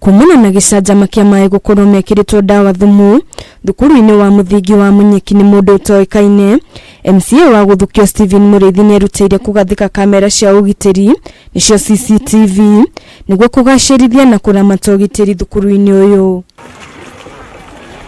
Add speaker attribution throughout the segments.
Speaker 1: Kumana na gĩcanjama kĩa maĩ gũkorwo mekĩrĩtwo ndawa thumu thukuru-inĩ wa mũthingi wa Munyeki nĩ mũndũ ũtoĩkaine, MCA wa Gũthukio Stephen Mũrĩithi nĩerutĩire kũgathĩka kamera cia ũgitĩri nĩcio CCTV nĩguo kũgacĩrithia na kũramata ũgitĩri thukuru-inĩ ũyũ.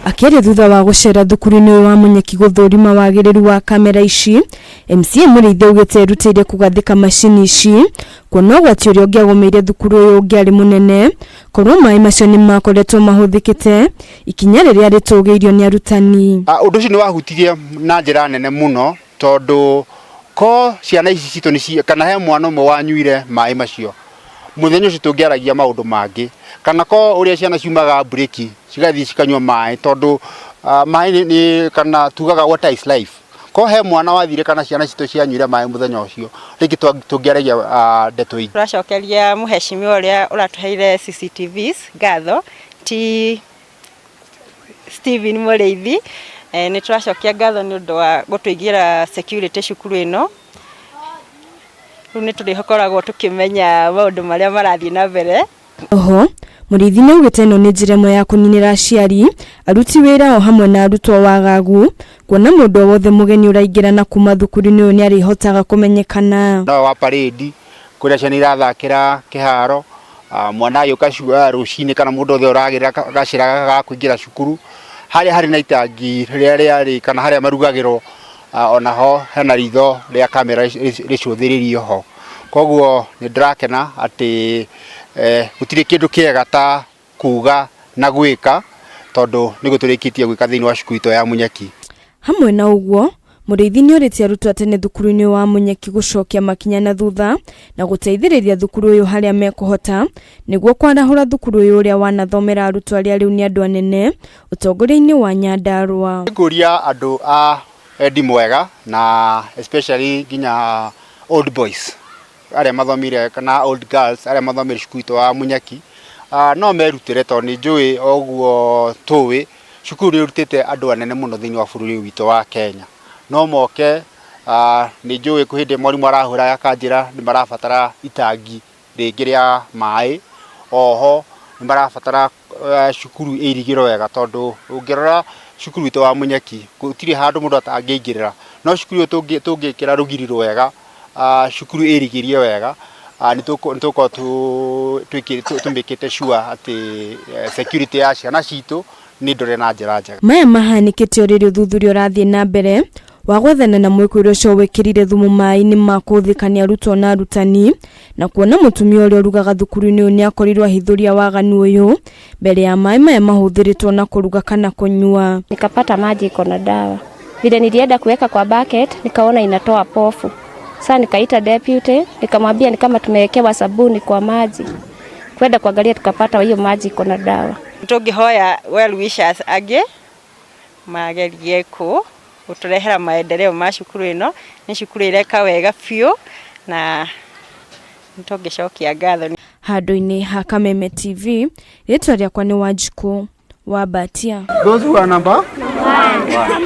Speaker 1: Akĩaria thutha wa gũcera thukuru-inĩ ũyũ wa Munyeki gũthũrima wagĩrĩru wa kamera ici, MCA Mũrĩithi augĩte erutĩire kũgathĩka macini ici kuona ũgwati ũrĩa ũngĩagũmĩire thukuru ũyũ ũngĩarĩ mũnene korwo maĩ macio nĩ makoretwo mahũthĩkĩte, ikinya rĩrĩa rĩtũgĩirio nĩ arutani.
Speaker 2: Ũndũ ũcio nĩ wahutirie na njĩra nene mũno tondũ ko ciana ici citũ nĩ kana he mwana ũmwe wanyuire maĩ macio mũthenya ũcio tũngĩaragia maũndũ mangĩ, kana ko ũrĩa ciana ciumaga mburĩki cigathiĩ cikanyua maĩ tondũ maĩ nĩ kana tugaga water is life. Ko he mwana wathire kana ciana citũ cianyuire maĩ mũthenya ũcio rĩngĩ tũngĩaragia ndeto ingĩ.
Speaker 3: Tũracokeria mũheshimiwa ũrĩa ũratũheire CCTVs ngatho ti Stephen Mũrĩithi. Nĩ tũracokia ngatho nĩ ũndũ wa gũtũigĩra security cukuru ĩno. Rĩu nĩ tũrĩkoragwo tũkĩmenya maũndũ marĩa marathiĩ na mbere.
Speaker 1: Oho Mũrĩithi nĩ augĩte ĩno nĩ njĩra ĩmwe ya kũninĩra aciari, aruti wĩra o hamwe na arutwo wagagu, kuona mũndũ o wothe mũgeni ũraingĩra na kuma thukuru-inĩ ũyũ nĩ arĩhotaga kũmenyekana.
Speaker 2: No wa parade kũrĩa ciana irathakĩra kĩharo, mwana agĩũka rũcinĩ kana mũndũ othe ũragĩra gacĩra ga kũingĩra cukuru harĩa harĩ na itangi rĩrĩa rĩarĩ kana harĩa marugagĩrwo, onaho hena ritho rĩa kamera rĩcũthĩrĩirio ho. Koguo nĩ ndĩrakena atĩ gũtirĩ kĩndũ kĩega ta kuga na gwĩka tondũ nĩguo tũrĩkĩtie gwĩka thĩinĩ wa cukuru itũ ya Munyeki.
Speaker 1: Hamwe na ũguo, Mũrĩithi nĩ orĩtie arutwo a tene thukuru-inĩ wa Munyeki gũcokia makinya na thutha na gũteithĩrĩria thukuru ũyũ harĩa mekũhota nĩguo kwarahũra thukuru ũyũ ũrĩa wanathomera arutwo arĩa rĩu nĩ andũ anene ũtongoria-inĩ wa Nyandarua.
Speaker 2: Ngũria andũ a wendi mwega na especially nginya old boys arĩa mathomire kana old girls arĩa mathomire cukuru itũ wa Munyeki, no merutĩre tondũ nĩ njũĩ o ũguo tũĩ cukuru nĩ ĩrutĩte andũ anene mũno thĩinĩ wa bũrũri witũ wa Kenya. No moke, nĩ njũĩ kwĩ hĩndĩ mwarimũ arahũra akanjĩra nĩ marabatara itangi rĩngĩ rĩa maĩ, oho nĩ marabatara cukuru ĩirigĩrwo wega tondũ ũngĩrora cukuru witũ wa Munyeki gũtirĩ handũ mũndũ atangĩingĩrĩra, no cukuru ĩyo tũngĩkĩra rũgiri rwega, cukuru ĩrigĩrie wega, nĩ tũgũkorwo tũmĩkĩte sure atĩ security ya ciana citũ nĩ ndore na njĩra njega.
Speaker 1: Maya mahanĩkĩte o rĩrĩ ũthuthuria ũrathiĩ na mbere wa gwethana na mwĩkũĩrwo ũcio wĩkĩrire thumu maĩ-inĩ ma kũhũthĩka nĩ arutwo na arutani, na kuona mũtumia ũrĩa ũrugaga thukuru-inĩ ũyũ nĩ akorirwo ahithũria waganu ũyũ mbere ya maĩ maya mahũthĩrĩtwo na kũruga kana kũnyua.
Speaker 4: Nikapata maji iko na dawa. Vile nilienda kuweka kwa bucket, nikaona inatoa pofu. Sasa nikaita deputy, nikamwambia ni kama tumewekewa sabuni kwa maji. Kwenda kuangalia tukapata hiyo maji iko na dawa.
Speaker 3: Tũngĩhoya well wishers angĩ magerie gũtũrehera maendeleo ma cukuru ĩno. Nĩ cukuru ĩreka wega biũ na nĩtũngĩcokia ngatho.
Speaker 1: Handũ-inĩ ha Kameme TV, rĩtwa rĩakwa nĩ Wanjikũ wa Mbatia.
Speaker 2: Those who are number 1.